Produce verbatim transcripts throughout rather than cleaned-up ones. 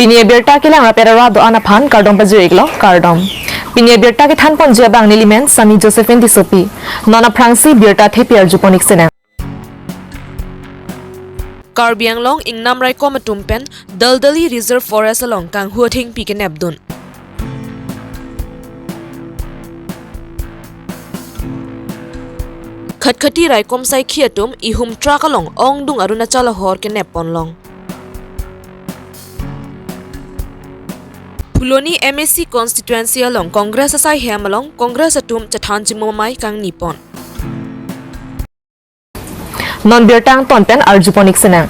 Pini abirta kelang rapet arat do-an aphan kardom pajir-iklo, kardom. Pini abirta kethanponji abang nelimen Sami Josephine Tissopi. Non aphrangsi birta thepi arjupon-ik sinang. Karbi Anglong ingnam raikom atum pen Daldali Reserve Forest along kanghu athengpi kenepdun. Khatkhati raikom saikhi atum ihum truck along ongdung Arunachal ahor kenepponlong. Phuloni M A C constituency along Congress asaihem along Congress atum chethan chimumai kangnipon. Non birta angton pen arjupon-ik sinang.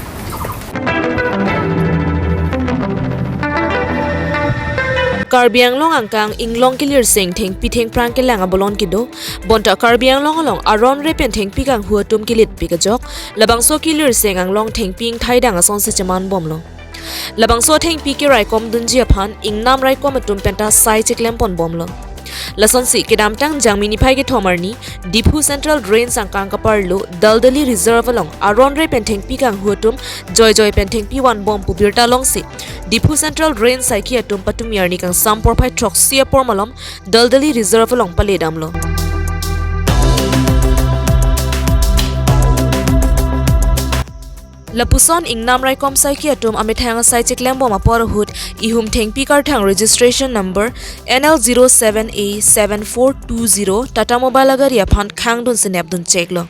Karbi Anglong angkang inglong kelirseng thengpi thengphrang kelang abolon kedo, bonta Karbi Anglong along aron re pen thengpi kanghu atum kelitpik ajok, labangso kelirseng anglong thengpi ingthaidang asonsi chemanbomlo. Labangso athengpi keraikomdunji aphan ingnam raikom atum penta sai cheklemponbomlo. Lasonsi kedamtang Jangmi niphai kethom arni Diphu Central Range angkang kaparlo Daldali Reserve along aron re pen thengpi kanghu atum joijoi pen thengpi vanbom pu birta longsi Diphu Central Range saikhi atum patumi arni kangsam porphai throksi apor malom Daldali Reserve along paledamlo. Lapuson ingnam raikom saikhi atum amethang asai cheklembom apor ahut ihum thengpi karthang registration number N L zero seven A seven four two zero Tata Mobile agari aphan khangdunsi nepdun cheklo.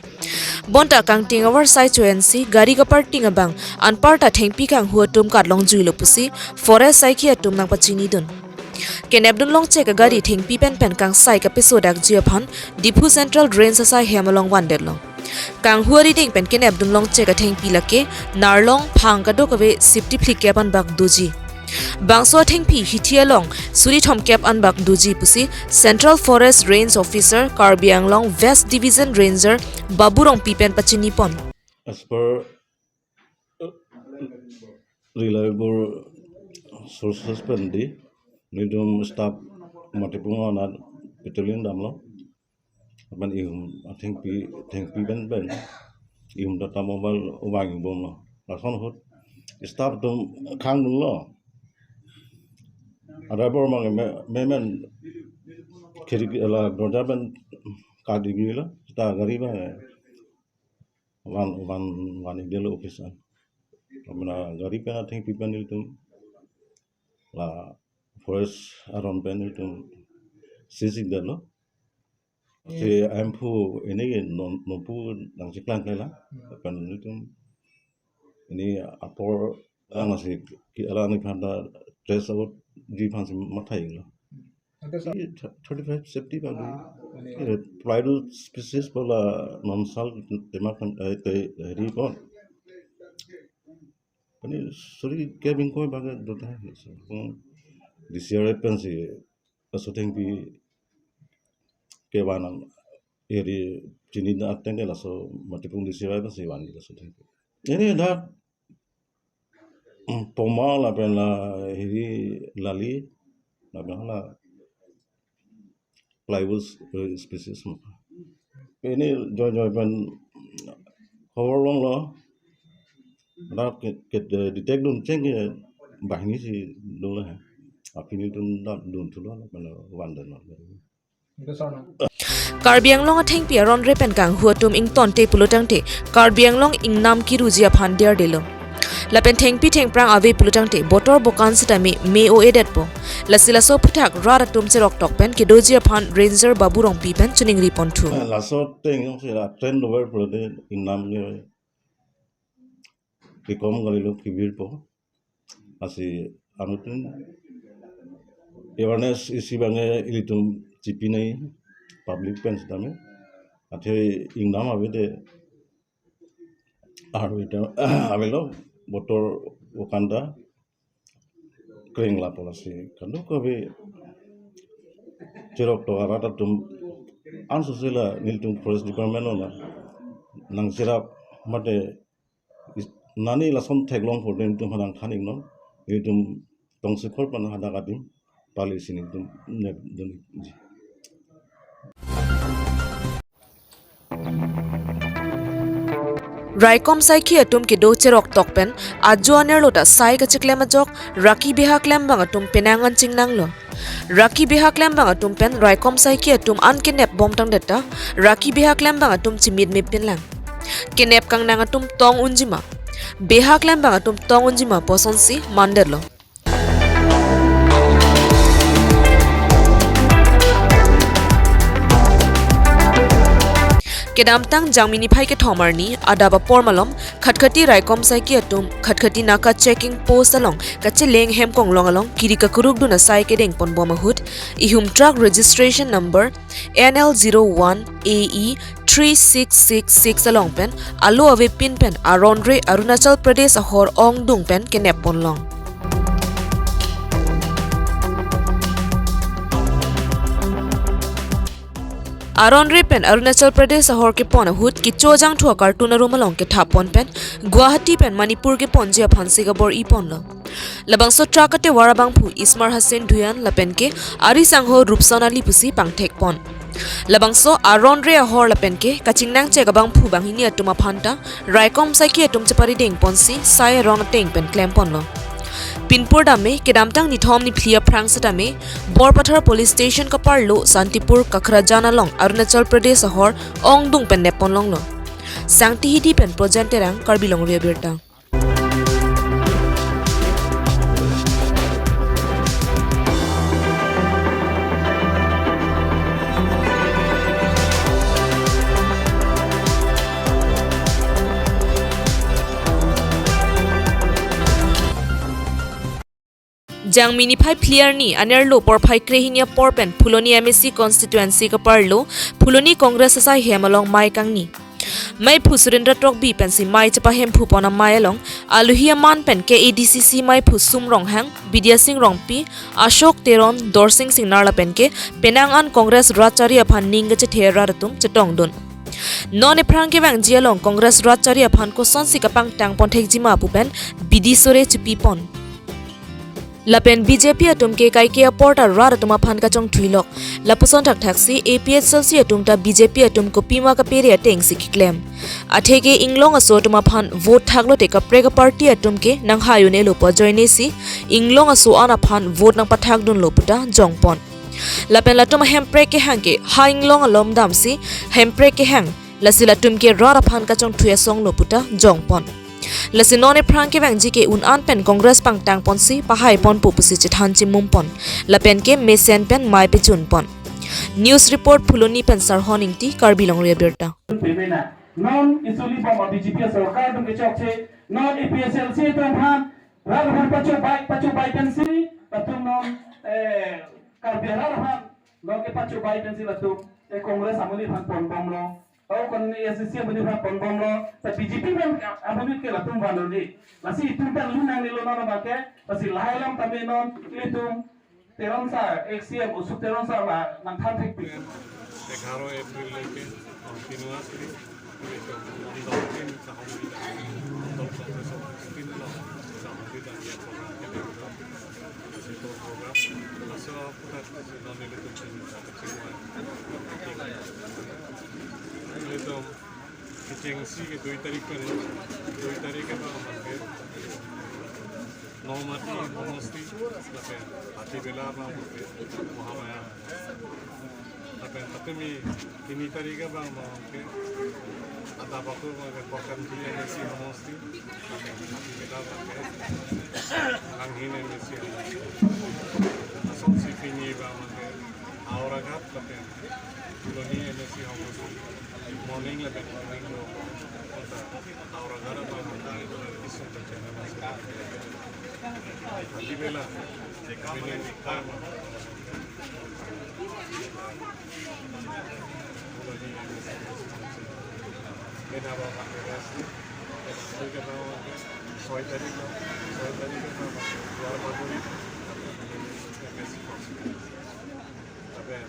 Bonta kangting avarsai choensi gari kaparting abang anparta thengpi kanghu atum katlongjuilo pusi forest saikhi atum nangpachinidun. Kenepdunlong chek agari thengpi penpen kangsai kapesodakji aphan Diphu Central Range asaihem along vandetlo. Kanghu arideng pen kenepdunlong chek athengpi lake narlong phang kadokave sip phlikep anbak doji. Bangso athengpi hithi along suri thomkep anbak doji pusi Central Forest Range Officer Karbi Anglong West Division Ranger Babu Rongpi pen pachinipon. As per reliable sources pen di, nelitum staff Matipung anat patrolling damlo. Lapen ihum athengpi, thengpi penpen ihum Tata Mobile vang-ikbomlo. Lason ahut staff atum khangdunlo. Adriver abang me, memen khirki la dorja pen kadikri lo, seta gari abang van, van, van-ikdetlo office an. Apuna gari pen athengpi pen nelitum la forest aron pen nelitum seisikdetlo. Si amphu ini non, nonpu nangcheklang kela. Pen nelitum ini apor ang si ki alang iphanta trace outji aphansi mathai lo. Ante sir, ini thirty-five safety ba do. Ah, ini. Eh, plywood species bola non sal tema kan, eh, te, heri kon. Ini suri ke bingkoi baga dota. Hmm. D C R F pensi laso athengpi kevan an eri chinidun ateng ke laso Matipung D C R F pensi van laso athengpi. Ini dak, mm, poma lapen la heri lali lapen la plywood, eh, species mo. Ini joijoi pen khobor longlo. Dak ke, ke, eh, detect dun cheng ke banghini si dolo he. Aphi nelitum dak dunthulo lapen vandetlo. Karbi Anglong athengpi aron re pen kanghu atum ingtonte pulotangte Karbi Anglong ingnam kiruji aphan derdelo. Lapen thengpi thengphrang ave pulotangte botor bokan sitame me-o-edetpo. Lasi laso aphuthak rat atum cheroktok pen kedoji aphan Ranger Babu Rongpi pen chiningriponthu. Laso ateng jongsi la trend over pulote ingnam ke kekom kalilo, kevirpo. Lasi anuttin awareness isi abang ke ilitum chipinai public pen sitame. Athe ingnam avete arve te avelo botor bokan ta kreng lapo lasi kadokave cheroktok arat atum ansose la nelitum forest department lo la nangcherap mate is-, nani lason theklong pute nelitum aphan nangthan-iknon, nelitum tongsekor pen hadak adim pali si nelitum nepdunji. Raikom saikhi atum kedo cherok tok pen ajo anerlo ta sai kacheklem ajok raki beha klembang atum penang an chingnanglo. Raki beha klembang atum pen raikom saikhi atum an kenep bomtangdet ta raki beha klembang atum chimit mepinlang. Kenep kangnang atum tong unjima, beha klembang atum tong unjima pu asonsi mandetlo. Kedamtang Jangmi niphai kethom arni adap apor malom Khatkhati raikom saikhi atum Khatkhati naka checking post along kacheleng hem konglong along kiri kakuruk dun asai kedeng ponbom ahut ihum truck registration number N L zero one A E three six six six along pen alo avepin pen aronre Arunachal Pradesh ahor ongdung pen kenep ponlong. Aronre pen Arunachal Pradesh ahor kepon ahut kecho jangthu a-carton arum along kethap pon pen Guwahati pen Manipur keponji aphansi kabor-i ponlo. Labangso truck atovar abangphu Ismar Hussain Dhuyan lapen ke ari sangho Rupson Ali pusi pangthek pon. Labangso aronre ahor lapen ke kachingnang chek abangphu banghini atum aphan ta raikom saikhi atum cheparideng ponsi sai arong ateng pen klem ponlo. Pinpur dam me kedamtang nithom niphli aphrang setame Borpathar Police Station kaparlo Santipur Kakrajan along Arunachal Pradesh ahor ongdung pen nep ponlonglo. Sangti Hidi pen Projen Terang, Karbi Longri Abirta. Jangmi niphai phli arni anerlo porphai krehini apor pen Phuloni M A C constituency kaparlo Phuloni Congress asai hem along mei kangni. Meiphu Surendra Tokbi pensi mei chepahemphu pon amei along alohi aman pen K A D C C meiphu Sum Ronghang, Bidya Sing Rongpi, Ashok Teron, Dorsing Singnar lapen ke penang an Congress rat chari aphan ning kachethe rat atum chetongdun. Non ephrang kevangji along Congress rat chari aphan kosonsi kapangtang ponthekjima pu pen bidi sore chipi pon. Lapen B J P atum ke kaike apor ta rat atum aphan kachongthuilok. Lapuson thakthaksi A P H L C atum ta B J P atum kopima kapere atengsi keklem. Atheke inglong aso atum aphan vote thaklote kaprek a-party atum ke nanghai un-elo pu ajoinesi inglong aso an aphan vote nangpathakdunlo puta jongpon. Lapen latum ahemprek kehang ke ha inglong alom damsi hemprek kehang, lasi latum ke rat aphan kachongthui asonglo puta jongpon. Lasi non ephrang kevangji ke un-an pen Congress pangtang ponsi pahai ponpo pusi chethan chimum pon. Lapen ke mesen pen mei pejun pon. News report Phuloni pen Sarhon Ingti, Karbi Longri Abirta. Pemena. Non isuli bom a-B J P sorkar atum kechokche. Non A P H L C atum aphan rat aphan pachobai, pachobai pensi latum non, eh, Karbi rat aphan non kepachobai pensi latum, eh, Congress amonit aphan ponbomlo. O kon ni A C C amonit aphan ponbomlo. Ta B J P pen amonit ke latum vanlo ni. Lasi itum pen lunangnelo non abang ke. Lasi lahai alam tame non ilitum Teron sir, ex C M Ashok Teron sir la nangthan thekpik. এঘাৰ এপ্ৰিললৈকে কণ্টিনিউৱাছলি মণ্ডল কংগ্ৰেছৰ তিনিটা মণ্ডল কংগ্ৰেছৰ তিনিটা মণ্ডল প্ৰগ্ৰাম, যিটো প্ৰগ্ৰাম আছে, আপোনাক ননিলিটো একদম কেটিএমচি দুই তাৰিখ, দুই তাৰিখে বা আমাকে নমাটি সমষ্টি, তাতে হাতীবেলা বা আমাকে মহামায়া, তাতে তাতে আমি তিনি তাৰিখে বা আমাকে আদাবাকো আমাকে পকানটি এম এ চি সমষ্টি, তাতে হাতীবেলা আমাকে লাংহিন এম এ চি সমষ্টি, আচল চিফিনি বা আমাকে হাওৰাঘাট, তাতে Phuloni M A C House, morning lapen morning lo, kota, Howraghat abang, Howraghat abang, isun ta channel mas. Hadi bela, evening time, Phuloni M A C House. Ena abang, ছয় তাৰিখ, ছয় তাৰিখ, Duarbagori, M A C House. Lapen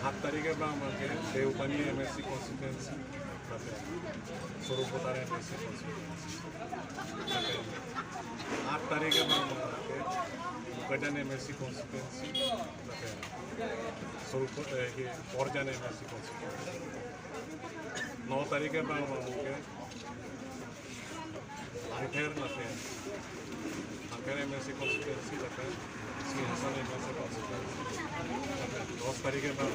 সাত তাৰিখে বা আমাকে Deopani M A C constituency, lapen Sarupathar M A C constituency. Lapen আঠ তাৰিখে বা আমাকে Bokajan M A C constituency, lapen Sarupa-, eh, কি, Borjan M A C constituency. ন তাৰিখে বা আমাকে Pherpher lapen, Pherpher M A C constituency lapen, Singhason M A C constituency lapen, dos tarikh ke bang,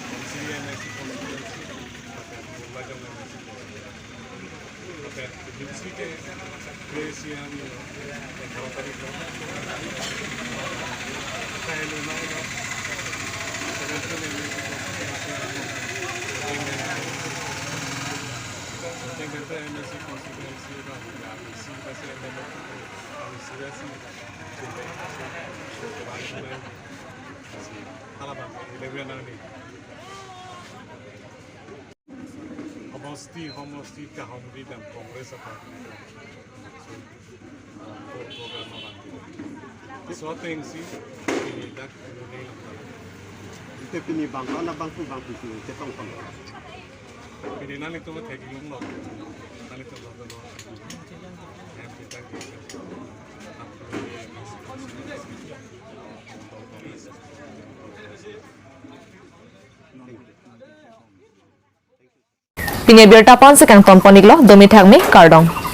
Dhansiri M A C constituency lapen, Lumbajong M A C constituency. Lapen, Dhansiri ke, ke siang, egharo tarikh lo. Kailo nai lo. Seventeen M A C constituency. Seventeen M A C constituency. Homosti, homosti kahomri dam Congress a party. So thengsi, pini dak, pini dak. Ite pini bang, na bangphu bangphu si chetong pon. Pini nanglitum theklong lo. Nanglitum lo lo. Em kita kita. Pini abirta pen si kangton pon iklo, domi thakmi, kardom.